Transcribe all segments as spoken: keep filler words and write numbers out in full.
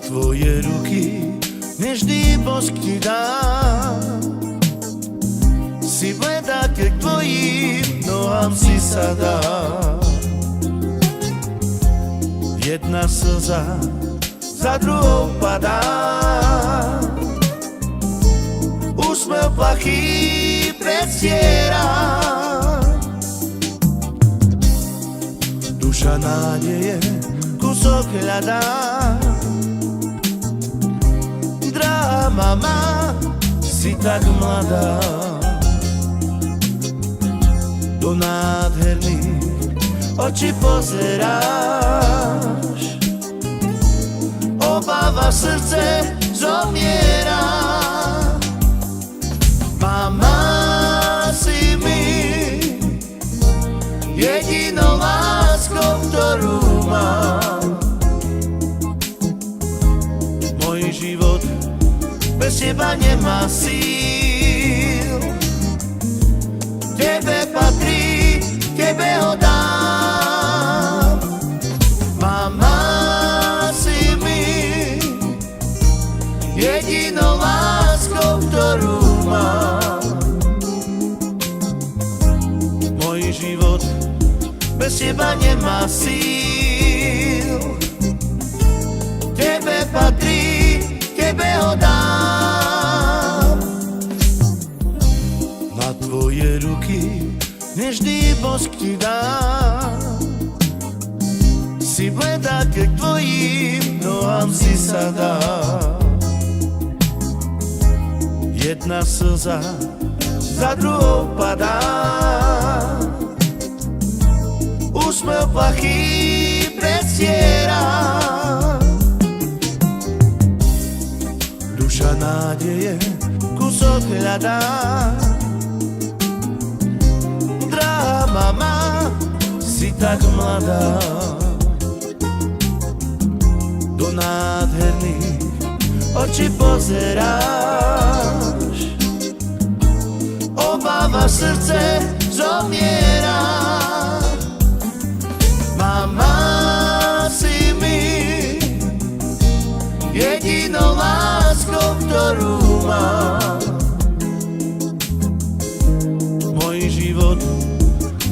Tvoje ruky nežné bosk ti dám, si bleda ke k tvojim nohám si sa dám. Jedna slza za druhou padá, úsmev plachý prestiera. Duša nádeje kúsok hľadá. Drahá mama, si tak mladá, do nádherných očí pozeráš. Obava, srdce zomiera. Mama, si mi jedinou láskou, ktorú mám. Môj život bez teba nemá síl. Tebe patrí, tebe ho dám. Mama, si mi jedinou láskou, ktorú mám. Môj život bez teba nemá síl. Tebe patrí, tebe ho dám. Na tvoje ruky nežné bosk ti dám. Si bleda, ke k tvojim nohám si sa dám. Jedna slza za druhou padá, úsmev plachý prestiera. Duša nádeje kúsok hľadá. Drahá mama, si tak mladá, do nádherných očí pozeráš. Obava, srdce zomiera. Mama, si mi jedinou láskou, ktorú mám. Môj život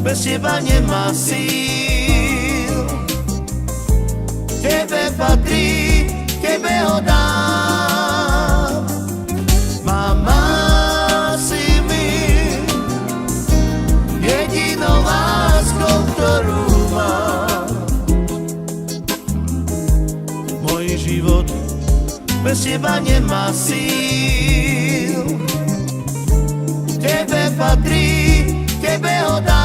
bez teba nemá síl. Tebe patrí, tebe ho dám. Mama, si mi jedinou láskou, ktorú mám. Môj život bez teba nemá síl. Tebe patrí, tebe ho dám.